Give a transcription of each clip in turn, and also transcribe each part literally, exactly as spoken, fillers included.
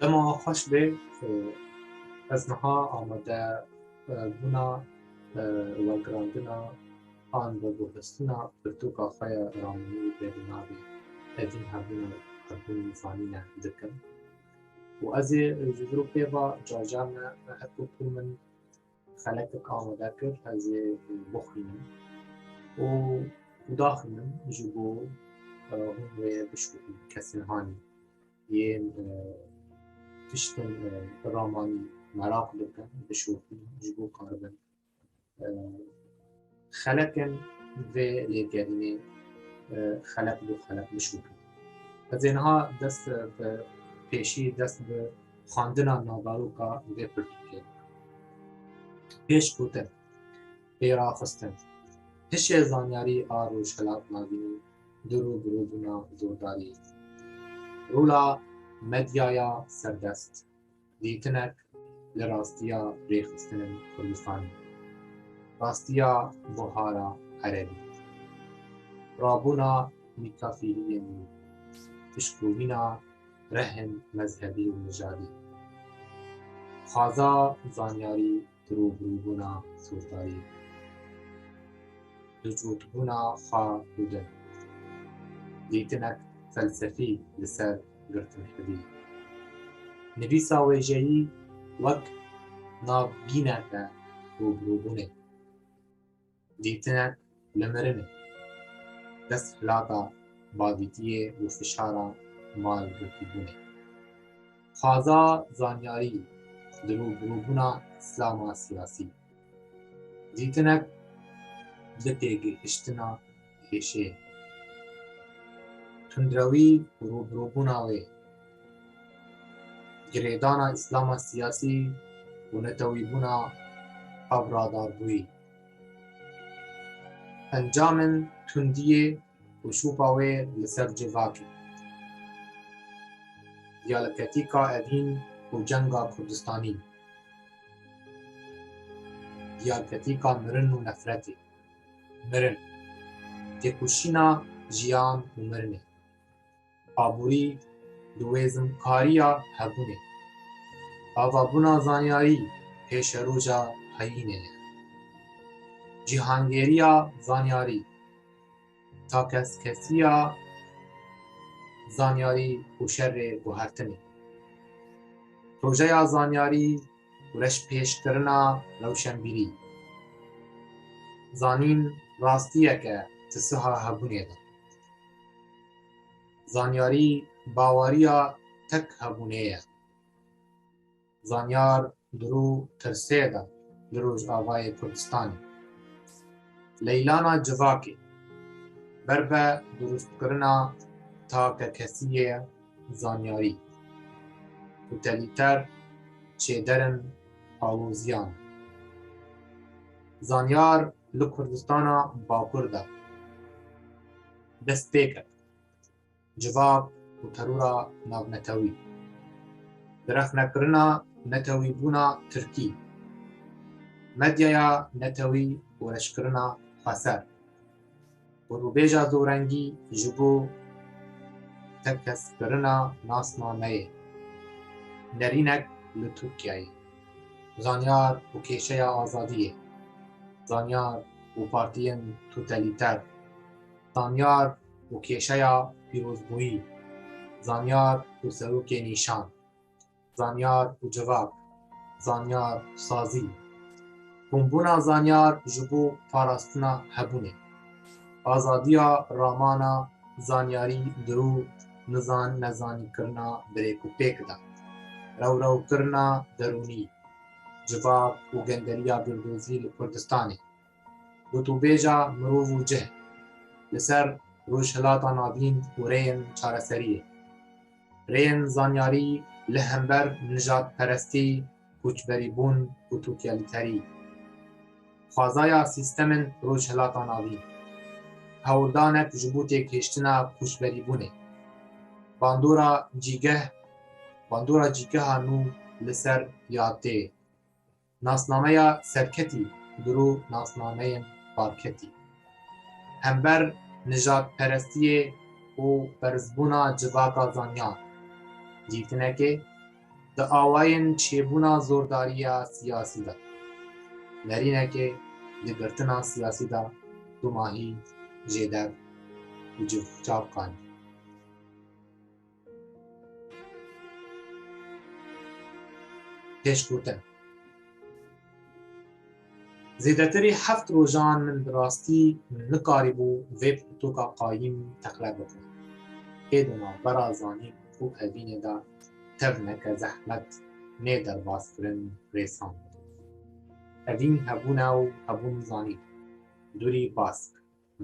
Dema xweş bê, e, ez niha amade, e, bûna, e, wergirandina an veguhestina pirtûka xwe ya ramanî bê bi navê Evîn hebûna hebûn zanîne dikim. Û ez ê ji vir û pê ve carcar me, me her ku min xelekek amade kir, ez ê bixwînim û, û daxwînim ji bo, e, hûn wê bişopînin, kesên hanî yên, e, tiştên, e, ramanî meraq dikin, bişopînin, ji bo karibin, e, xelekên vê lêgerînê, e, xelek bo xelek bişopînin. Ez ê niha dest, e, bi pêşî dest bi xwendina naveroka vê pirtûkê. Pêşgotin, pêraxistin, hişê zanyarî a Rojhilat Navînî di rû bi rû bûna zordariyê. Rola medyaya serdest, dîtinek li rastiya rêxistinên Kurdistanê, rastiya buhara erebî, rabûna mîkafîliyên nû, piştgûvîna rehên mezhebî û nijadî, xwaza zanyarî di rûbirûbûna sotariyê, dicotbûna xwe û din, dîtinek felsefî li ser girtinhevî. Nivîsa wêjeyî wek navbînek e rûbirûbûnê. Dîtinek li mirinê, desthilata bavîtiyê û fişara malbirtîbûnê. Xwaza zanyarî di rûbirûbûna îslama siyasî. Dîtinek bi têgihiştina êşê, tundrewî û rûbirûbûna wê, girêdana îslama siyasî û netewîbûna hevradarbûyî. Encamên tundiyê û şûpa wê li ser civakê. Diyaleketîka Evîn û cenga Kurdistanî. Diyaleketîka mirin û nefretê. Mirin, têkoşîna jiyan û mirinê. Aborî, diwêzimkariya hebûnê. Avabûna zanyarî pêşeroja heyînê ye. Cîhangêriya zanyarî, takeskesiya zanyarî û şerê guhertinê. Projeya zanyarî û reşpêşkirina rewşenbîrî. Zanîn rastiyek e di siha hebûnê de. Zanyarî baweriya tek hebûnê ye. Zanyar di rû tirsê de li Rojavayê Kurdistanê. Leylana civakê ber bi durustkirina takekesiyê zanyarî, totalîter çêderin aloziyan. Zanyar li Kurdistana Bakur de dest pê kir. Civak û terora navnetewî. Direxnekirina netewîbûna tirkî. Medyaya netewî û reşkirina xweser. Û rûbêja zorengî ji bo tekkeskirina nasnameyê. Nerînek li Tirkiyeyê. Zanyar û kêşeya azadiyê. Zanyar û partiyên totalîter. Zanyar û kêşeya pîrozbûyî. Zanyar û serokê nîşan. Zanyar û civak. Zanyar û sazî. Kombûna zanyar ji bo parastina hebûnê. Azadiya ramana zanyarî di rû nizan nezanîkirina birêkûpêk de. Rewrewkirina derûnî. Civak û genderiya bîrdozî li Kurdistanê. Gotûbêja mirov û cih li ser Rojhilata Navîn û rêyên çareseriyê. Rêyên zanyarî li hember nijadperestî, koçberîbûn û totalîterî. Xwezaya sîstemên Rojhilata Navîn. Hewldanek ji bo têgihiştina koçberîbûnê. Bandora cîgeh, bandora cîgeha nû li ser ya tê. Nasnameya serketî dû nasnameyên parketî. Hember nijadperestiyê û berzbûna civaka zanyar. Dîtinekê di awayên çêbûna zordariya siyasî de. Nerînekê di girtina siyasî de dumahî jêdev û civçav qanî. Pêşgotin. Zêdetirî heft rojan min bi rastî nikarîbû vê pirtûka qayîm teqle bikim. Ê di navbera zanîn û evînê de tevneke zehmet nê derbaskirin rêsan. Evîn hebûn e û hebûn zanîn. Dûrî bask,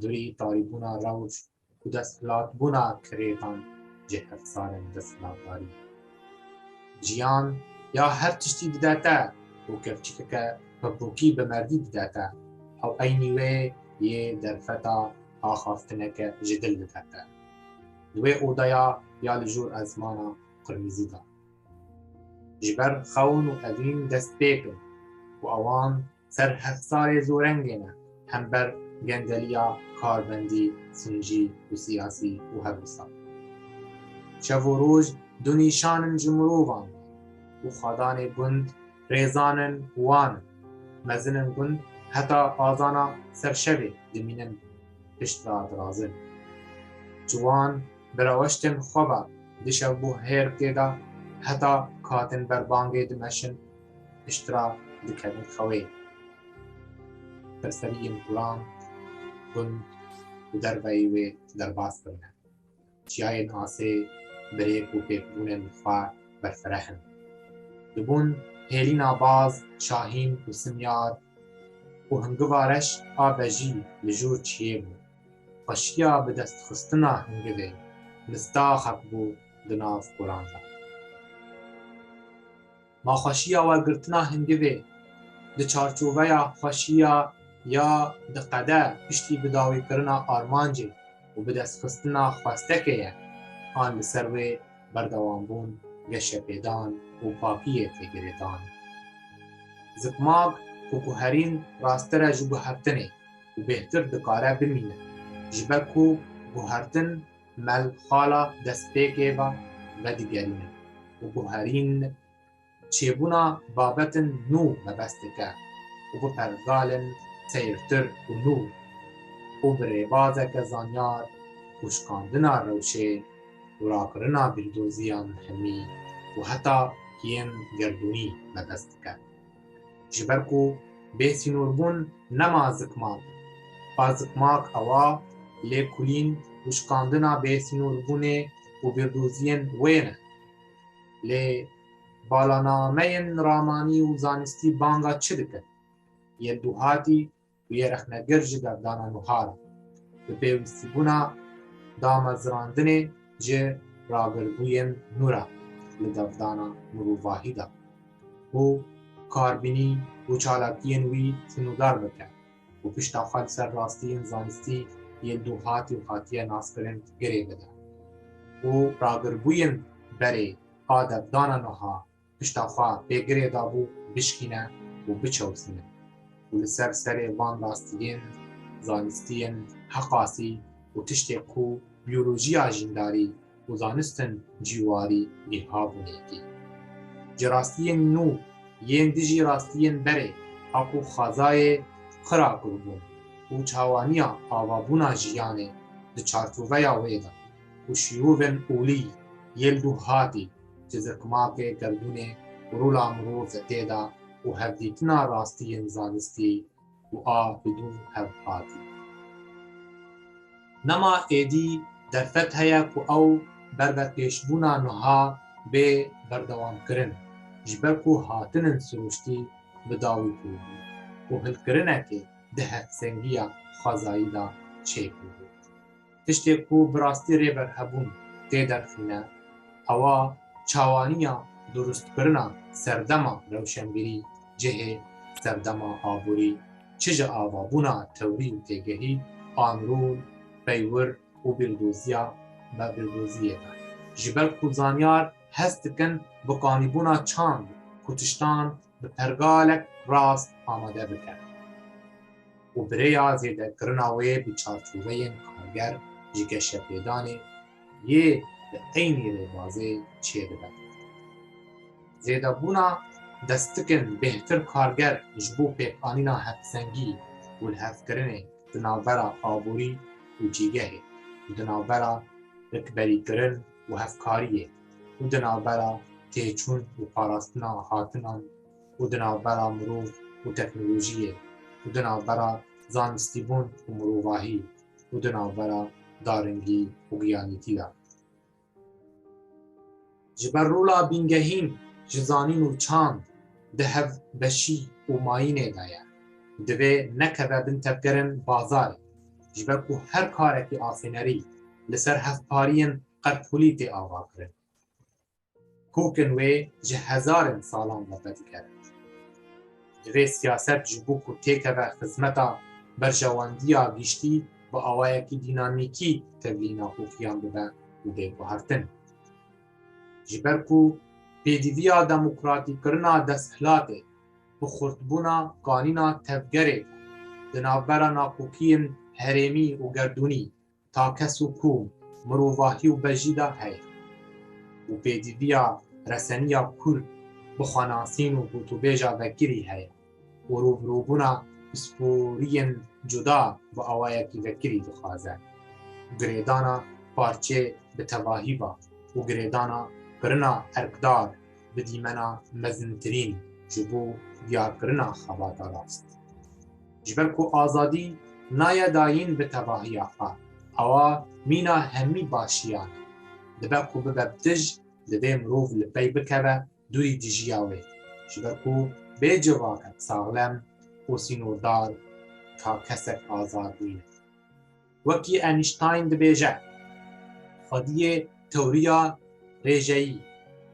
dûrî tarîbûna rewş û desthilatbûna kirêtan ji hevsarên desthilatdarî. Jiyan ya her tiştî dide te û kevçikeke pirpûkî bi merdî dide te, ew eynî wê yê derfeta axaftineke ji dil dide te. Di wê odeya ya li jor ezmana qirmizî de. Ji ber xewn û evîn dest pê kirin û ewan ser hevsarê zorengê ne hember gendeliya karbendî, sincî û siyasî û her wisa. Şev û roj du nîşan in ji mirovan û xwedanê gund rêzan in û wan in. Mezin in gund heta azana ser şevê dimînin pişt re dirazin. Ciwan bi reweştên xwe ve di şevbûhêrkê de heta katin ber bangê dimeşin, piştre dikevin xewê. Serseriyên kuran gund û derveyî wê derbas kirine. Çiyayên asê bi rêk û pêkbûnên xwe berfireh in. Dibûn hêlîna baz, şahîn û simyar û hingiva reş a bejî li jor çiyê bû. Xweşiya bi destxistina hingivê mistaxek bû di nav kuran de. Ma xweşiya wergirtina hingivê di çarçoveya xweşiya ya diqede piştî bidawîkirina armancê û bidestxistina xwestekê ye, an li ser wê berdewambûn, geşepêdan û pakiyê tê girêdan. Zikmak ku guherîn rasttir e ji guhertinê û bêhtir dikare bimîne, ji ber ku guhertin melxala destpêkê ve vedigerîne û guherîn çêbûna babetin nû mebest dike û bi pergalin seyrtir û nû û bi rêbazeke zanyar xwişkandina rewşê û rakirina bîrdoziyan hemî û heta yên gerdûnî mebest dike. Ji ber ku bêsînorbûn nema zikmak, a zikmak ewa lêkolîn û şikandina bêsînorbûnê û bîrdoziyên wê ne. Lê balanameyên ramanî û zanistî banga çi dikin? Yên duhatî û yê rexnegir ji devdana nuha re, bi pêwîstîbûna damezrandinê ji ragirbûyên nû re li devdana mirovahî de û karbînî û çalakiyên wî sînordar bike û pişta xwe li ser rastiyên zanistî yên duhatî û hatiye naskirin girê bide û ragirbûyên berê a devdana nuha pişta xwe pê girê dabû bişkîne û biçewsîne û li ser serê van rastiyên zanistiyên heqasî û tiştê ku biyolojiya jîndarî û zanistin cîwarî gihabûnê yekê. Ji rastiyên nû yên dijî rastiyên berê a ku xwezayê qira kiribûn û çawaniya avabûna jiyanê di çarçoveya wê de û şîrovên olî yên duhatî ji zikmakê gerdûnê û rola mirov tê de û hevdîtina rastiyên zanistî û a bi dû hev hatî. Nema êdî derfet heye ku ew bervepêşbûna nuha bê berdewamkirin, ji ber ku hatinin sirûştî bi dawî kiribû û hilkirinekê di hevsengiya xwezayî de çêbûbû. Tiştê ku bi rastî rêber hebûn tê derxîne, ewa çawaniya durustkirina serdema rewşenbîrî cihê serdema aborî, çi ji avabûna tewrî û têgehî, an rûl, peywir û bîrdoziya me bîrdoziyê de. Ji ber ku zanyar hest dikin bi qanîbûna çand ku tiştan bi pergalek rast amade bike û bi rêya zêdekirina wê bi çarçoveyên karger ji geşepêdanê yê bi eynî rêbazê çêdibe. Zêdebûna destikin bêhtir karger ji bo pêkanîna hevsengî û lihevkirinê di navbera aborî û cîgehê û di navbera rikberîkirin û hevkariyê û di navbera têçûn û parastina hatinan û di navbera mirov û teknolojiyê û di navbera zanistîbûn û mirovahî û di navbera daringî û giyanîtî de. Ji ber rola bingehîn ji zanîn û çand di hevbeşî û mayînê de ye. Divê nekeve bin tevgerên bazarê, ji ber ku her karekî afênerî li ser hevpariyên qerpûlî tê avakirin. Kokin wê ji hezarên salan ve vedigerin. Divê siyaset ji bo ku têkeve xizmeta berjewendiya giştî bi awayekî dînamîkî tevlî nakokiyan bibe û bê guhertin. Ji ber ku pêdiviya demokratîkirina desthilatê bi xurtbûna kanîna tevgerê de di navbera nakokiyên herêmî û gerdûnî, takes û kom, mirovahî û bejî de heye û pêdiviya reseniya Kurd bi xwenasîn û gotûbêja vekirî heye û rûbirûbûna pisporiyên cuda bi awayekî vekirî dixwaze. Girêdana parçê bi tevahî ve û girêdana kirina erkdar bi dîmena mezintirîn ji bo diyarkirina xebata rast. Ji ber ku azadî naye dayîn bi tevahiya xwe, ewa mîna hemî başiyan e. Dibe ku bibe bi tij, divê mirov li pey bikeve dûrî dijiya wê. Ji ber ku bê civakek saxlem û sînordar takesek azad nîne. Wekî Einstein dibêje, xwediyê tewriya rêjeyî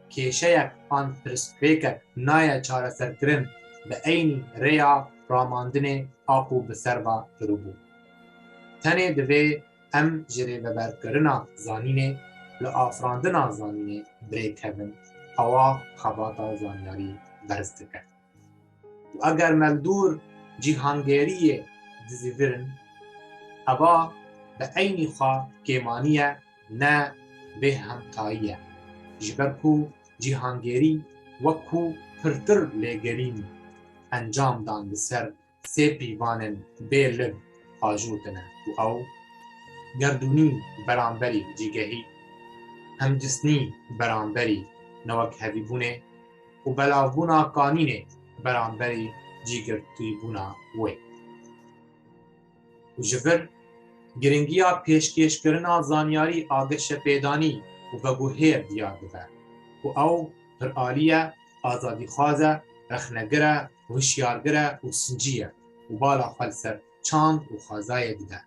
kêşeyek an pirsgirêkek naye çareserkirin bi eynî rêya ramandinê a ku bi ser ve kiribû. Tenê divê em ji rêveberkirina zanînê li afirandina zanînê bi rê kevin, ewa xebata zanyarî berz dike. Û eger me li dûr cîhangêriyê dizîvirin, eva bi eynî xwe kêmanî ye, ne bêhemtayî ye. Ji ber ku cîhangêrî wek ku pirtir lêgerîn encam dan li ser sê pîvanên bê liv ajotine û ew gerdûnî beramberî cîgehî, hemcisnî beramberî newekhevîbûnê û belavbûna kanînê beramberî cîgirtîbûna wê. Û ji vir giringiya pêşkêşkirina zanyarî a geşepêdanî û veguhêr diyar dibe ku ew piralî ye, azadîxwaz e, rexnegir e, hişyargir e û sincî ye û bala xwe li ser çand û xwezayê dide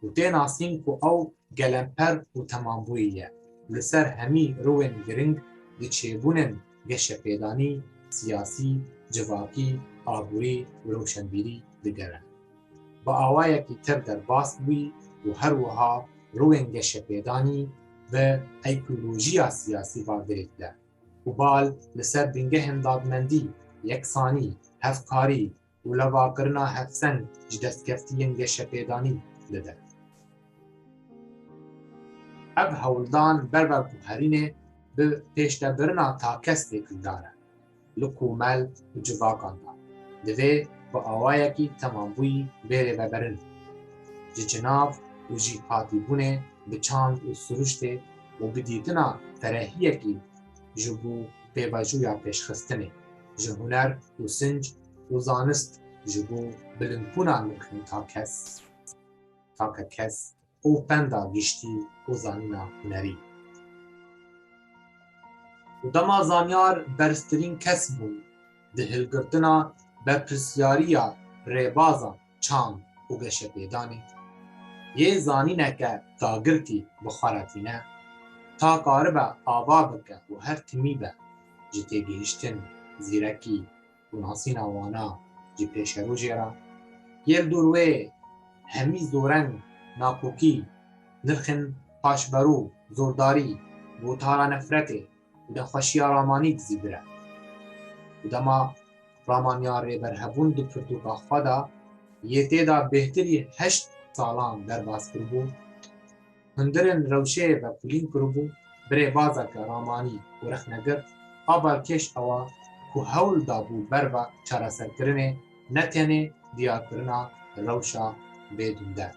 û tê nasîn ku ew gelemper û temambûyî ye û li ser hemî rûyên giring di çêbûnên geşepêdanî, siyasî, civakî, aborî û rewşenbîrî digere. Bi awayekî tev derbas bûyî û her wiha rûyên geşepêdanî bi eykolojiya siyasî ve girêk de û bal li ser bingehên dadmendî, yeksanî, hevkarî û levakirina hevseng ji destkeftiyên geşepêdanî dide. Ev hewldan ber veguherînê bi pêşdebirina takes têkildar e. Li komel û civakan de divê bi awayekî temambûyî bê rêvebirin. Ji cinav û jîhatîbûnê bi çand û siruştê û bi dîtina ferehiyekî ji bo pêvajoya pêşxistinê, ji huner û sinc û zanist ji bo bilindbûna nirxên takes, takekes û penda giştî û zanîna hunerî. Û dema zanyar berztirîn kes bûn di hilgirtina berpirsyariya rêbaza çand û geşepêdanê, yê zanîneke dagirtî bi xwe re tîne, ta karibe ava bike û her timî be ji têgihiştin, zîrekî û nasîna wana ji pêşerojê re, yê li dor wê hemî zoreng, nakokî, nirxên paşberû, zordarî, gotara nefretê û nexweşiya ramanî dizîvire. Û dema ramaniya rêberhebûn di pirtûka xwe de yê tê de bêhtirî heşt salan derbas kiribû, hundirên rewşê vekulîn kiribû, bi rêbazeke ramanî û rexnegir A balkêş ew a ku hewl dabû berva çareserkirinê ne tenê diyarkirina rewşa bê dûnder,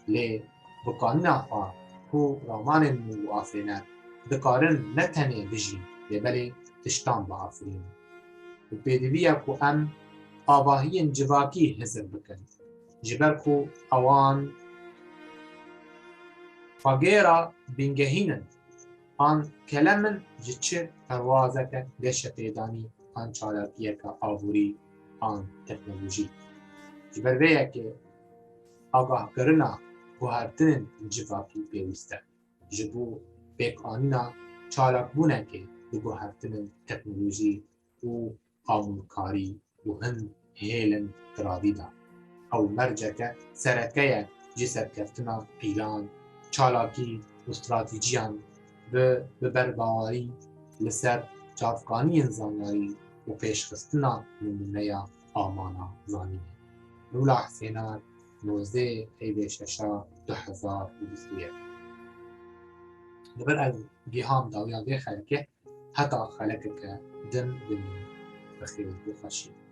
lê bi kanîna xwe ku ramanên nû û afirîner dikarin ne tenê bijîn, lê belê tiştan biafirînin. Bi pêdivî ye ku em avahiyên civakî hizir bikin, ji ber ku ewan xwegêra bingehîn in, an kelemin ji çi perwazeke geşepêdanî an çalakiyeke aborî an teknolojî. Ji ber vê yekê agahkirina guhertinên civakî pêwîst e ji bo pêkanîna çalakbûnekê bi guhertinên teknolojî û amûrkarî û hin hêlin tiravî de. Ew merceke sereke ye ji serkeftina pîlan, çalakî û stratîciyan bi, bi berbawarî li ser çavkaniyên zanyarî û pêşxistina nimûneya amana zanînê. Rûla Hesênan, nozdeh Eybê şeşa du hezar û bîst û yek. Li vir ez giham dawiya vê xelkê heta xelekeke din bimînim. Bi xêr û xweşî.